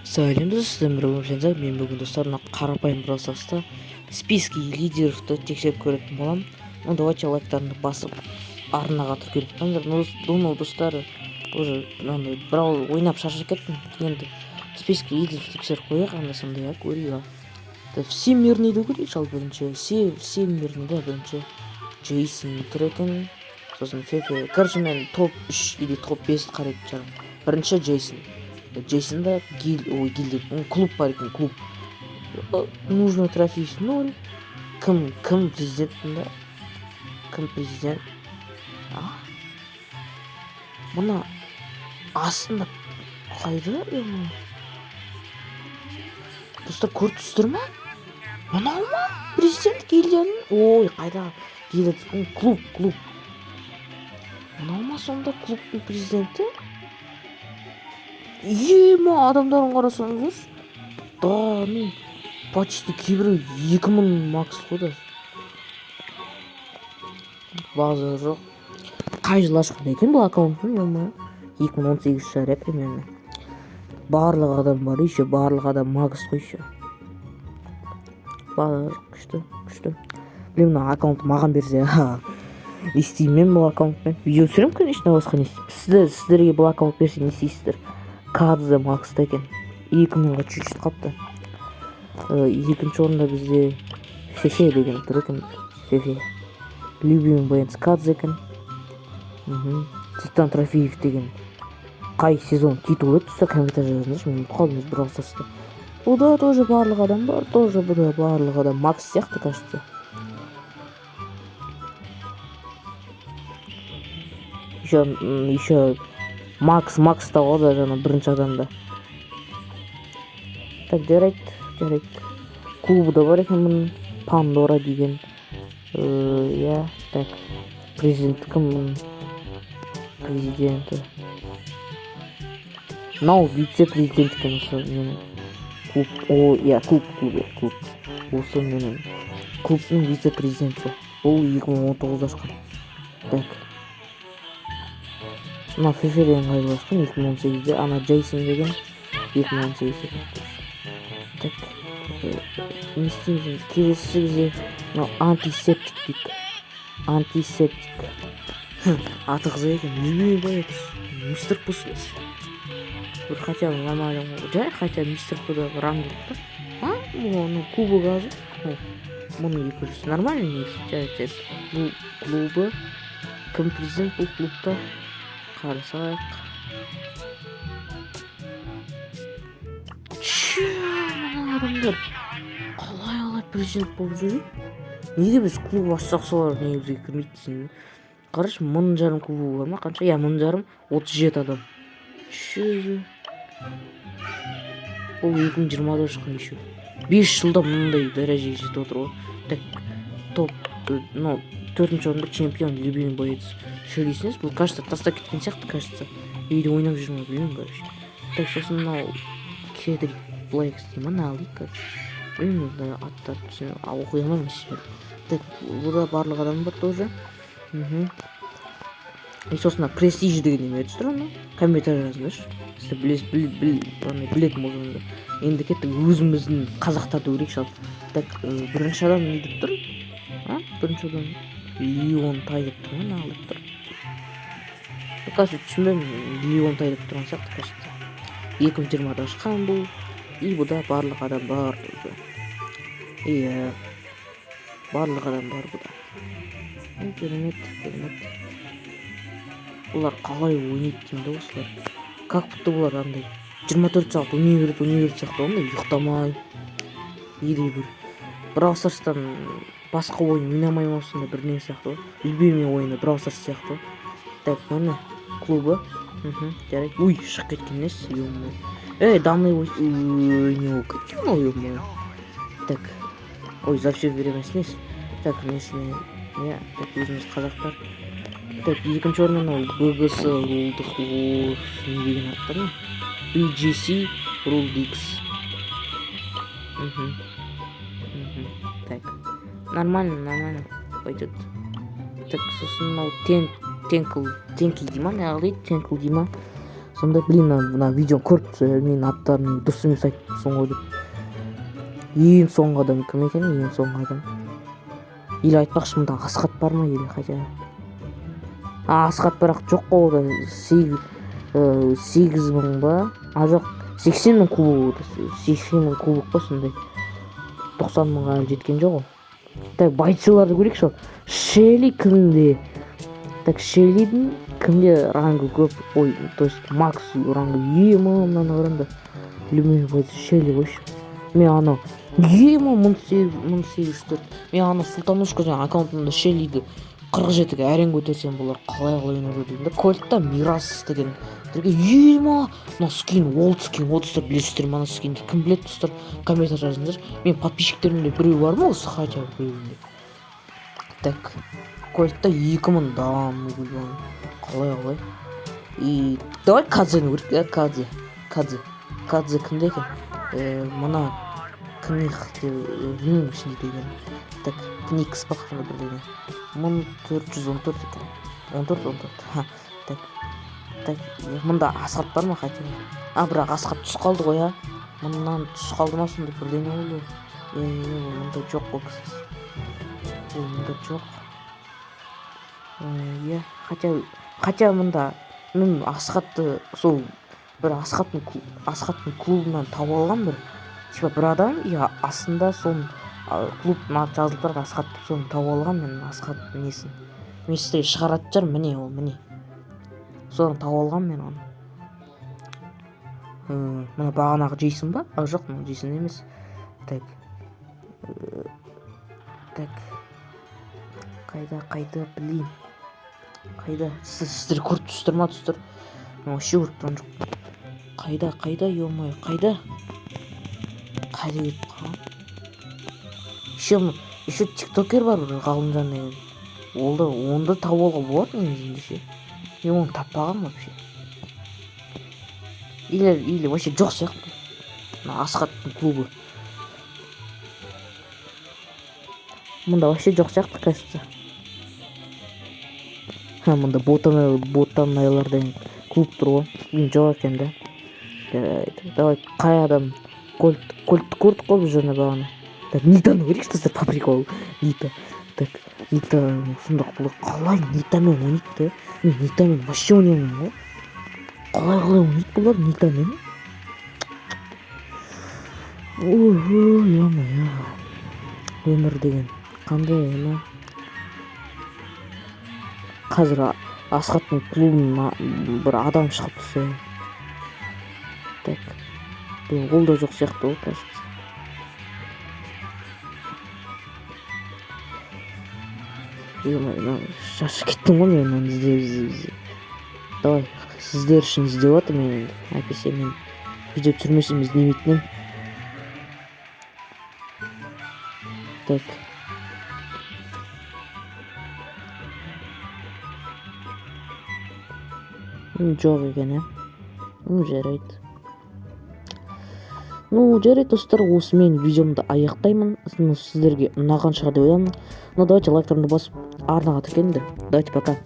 Сәлем, сіздермен бірге мен. Бүгін, достар, мына қарапайым Brawl Stars'та списки лидеровті тексеріп көретін боламын. Ну, давайте, лайктарыңды басып, арнаға тіркеліп қалыңдар. Ну, достар, уже мынандай Brawl ойнап шаршап кеттім. Енді списки лидеров тексеріп қояйық анда санда, иә. Көрейік. Ал всемирныйды көрейікші. Ал бірінші всемирныйда бірінші Джейсон тұр екен, сосын Фефе. Короче, мен топ 3 или топ 5 қарайтын шығармын. Бірінші Джейсон. Джейсонда гил, ой, гил деп, клуб бар екен, клуб. Нужно трофей ноль. Кім президент мұнда? Кім президент? А, мына астында қайда? Е, достар, көріп тұрсыздар ма? Мынау ма президент гильдияның? Ой, қайда гильдия? Клуб. Мынау ма сонда клубтың президенті? Ема, адамдарын қарасаңыздаршы, да. Ну, почти кейбіреу 2000 макс қой даже. Базар жоқ. Қай жылы ашқан екен бұл аккаунтын? Ема, 2018 шығар, иә, примерно. Барлық адам бар, еще барлық адам макс қой еще. Базар жоқ, күшті, күшті. Блин, мына аккаунтты маған берсе, не істеймін мен бұл аккаунтпен? Видео түсіремін, конечно, басқа не істеймін? Сіздерге бұл аккаунт берсе, не істейсіздер? Кадзе макста екен, 2000-ға чуть чуть қалыпты. Екінші орында бізде Фефе деген тұр екен. Фефе, любимый боец Кадзе екен. Титан Трофеев деген қай сезон титул еді, достар? Комментарий жазыңдаршы, мен ұмытып қалдым. Brawl Stars'та бұда тоже барлық адам бар, тоже бұда барлық адам макс сияқты, кажется. Еще макс, макста ғой даже ана бірінші адамда. Так, жарайды, жарайды. Клубы да бар екен бұның, Пандора деген. Иә, так, президент кім бұның? Президенті мынау, вице президент екен осы менің клуб. О, иә, клуб, клуб, иә, клуб. Осы менің клубтың вице президенті бұл, 2019-да ашқан. Так, мына Фефе деген қай жылы ашқан? 2018-де. Ана Джейсон деген 2018 екен. Так, не істейміз енді? Келесі бізде мынау Антисептик дейді. Антисептик, аты қызық екен. Любимый боец мистер Пуснес. Бір хотя бы нормально ғой, жай, хотя мистер Пда ранг па? А, ну, кубок аз ғой, 1200, нормально негізі, жарайды, жарайды. Бұл клубы, кім президент бұл клубта? Қарасақ. Чё, мына адамдар қалай алай президент болып жүр? Неге біз клуб ашсақ, солар неге бізге кірмейді дейсің бе? Қарашы, 1500 клубы бар ма, қанша? Иә, 1500, 37 адам. Чё, бұл 2020-да шыққан еще, 5 жылда мындай дәрежеге жетіп отыр ғой. Так, топ, ну, төртінші орында чемпион, любимый боец Шөлейсіңіз. Бұл, кажется, тастап кеткен сияқты, кажется, үйде ойнап жүр ма, білмеймін, короче. Так, сосын мынау Кедрик Блэкс дей ма, мына, короче, білмеймін, мына аттарды түсіне, оқи алмаймын вообще. Так, бұда барлық адам бар тоже. И сосын мына Престиж деген неме түсті ана. Комментарий жазыңдаршы, сіздер білесіз, біл, біл, андай білетін болсаңыздар. Енді кеттік, өзіміздің қазақтарды көрейікші. Ал, так, бірінші адам не деп тұр? А, бірінші адам Леон Тай деп тұр ма, неғыл деп тұр? Короче, түсінбедім, Леон Тай деп тұрған сияқты, кажется. 2020-да шыққан бұл. И бұда барлық адам бар тоже. Иә, барлық адам бар бұда. Керемет, керемет. Бұлар қалай ойнайды деймін да осылар. Как будто бұлар андай 24 сағат ойнай береді, ойнай беретін сияқты ғой, андай ұйықтамай. Или бір Brawl Stars'тан басқа ойын ойнамай ма, сондай бірдеңе сияқты ғой. Любимый ойыны Brawl Stars сияқты ғой. Так, міне клубы. Жарайды. Ой, шығып кеткен несі, ё. Ей, данный, ой, не болып кетті мынау, ё. Так, ой, за все время снес. Так, несіне, иә, так, өзіміз қазақтар. Так, екінші орын мынау БГС рулдық, не деген аттар мынау? BGC Rule X. Так, нормально, нормально пойдет. Так, сосын мынау тенкл, тенки дей ма, неғыл дейді, тенкл дей ма. Сонда, блин, мына видеоны көріп тұрса, менің аттарым дұрыс емес айтыпсың ғой деп. Ең соңғы адам кім екен? Ең соңғы адам. Или айтпақшы, мында Асхат бар ма, или хотя. А, Асхат бірақ жоқ қой, ода 8000 ба? А, жоқ, 80 000 кубок, 80 000 кубок па сондай. 90 000-ға әлі жеткен жоқ ол. Так, бойцыларды көрейікші. Шелли кімде? Так, Шеллидің кімде рангы көп? Ой, то есть макс рангы. Ема, мынаны қараңдар. Любимый бойцы Шелли қойшы. Мен анау ема 1804. Мен анау Султанушка жаңа аккаунтымда Шеллиді 47-ге әрең көтерсем, бұлар қалай қалай ойнап жүр деймін да. Кольтта Мирас деген. Ема, мына скин, олд скин, достар, білесіздер ме ана скинді? Кім біледі, достар? Комментарий жазыңдар. Мен подписчиктерімде біреу бар ма осы, хотя бы біреуінде? Так, Кольтта 2000 да, қалай қалай? И давай Кадзені көрейік, иә, Кадзе. Кадзе. Кадзе кімде екен? Мына Кних деп, білмеймін ішінде деген. Так, Кникс па, қандай бірдеңе. 1414 екен. 14, 14. Ха, так. Так, мында Асхат бар ма хотя бы? А, бірақ Асхат түсіп қалды ғой, а? Мындан түсіп қалды ма, сондай бірдеңе болды. Е, мында жоқ қой, кстати. Ол мында жоқ. Иә, хотя мында мен Асхатты сол бір Асхаттың клубынан тауып алған бір типа бір адам, и астында соның клубтың аты жазылып тұрады Асхат деп, соны тауып алған мен Асхаттың несін. Мен сіздерге шығаратын шығармын, міне ол, міне. Соны тауып алған мен оны. Мына бағанағы Джейсон ба? А, жоқ, мына Джейсон емес. Так. Так. Қайда, қайда, блин. Қайда? Сіздер көріп тұрсыздар ма, достар? Мен вообще көріп тұрған жоқпын. Қайда, қайда, ё-моё, қайда? Қайда кетіп қалған? Еще тиктокер бар бір Ғалымжан деген. Ол да, оны да тауып алуға болады негізінде ше. Мен оны таппағанмын вообще. Или вообще жоқ сияқты. Мына Асхаттың клубы. Мұнда вообще жоқ сияқты, кажется. Ха, мында Ботанайлар деген клуб тұр ғой. Блин, жоқ екен да. Жарайды, давай, қай адам? Кольтті көрдік қой біз жаңа бағана. Так, Нитаны көрейікші, достар, по приколу. Нита. Так, Нита сұмдық, бұл қалай Нитамен ойнайды да? Мен Нитамен вообще ойнай алмаймын ғой. Қалай қалай ойнайды бұлар Нитамен? Ой, ой, ё-моё. Өмір деген қандай ана? Қазір Асхаттың клубына бір адам шығып тұрса. Так. Блин, ол да жоқ сияқты ғой, кажется. Ё-моё, мына шаршап кеттім ғой мен мынаны іздеп, іздеп, іздеп. Давай, сіздер үшін іздеп жатырмын мен енді. Әйтпесе мен видео түсірмесем іздемейтін едім. Так. Жоқ екен, иә. Ну, жарайды. Ну, жарайды, достар, осымен видеомды аяқтаймын. Ну, сіздерге ұнаған шығар деп ойлаймын. Ну, давайте лайктарыңды басып, арнаға тіркеліңдер. Давайте, пока.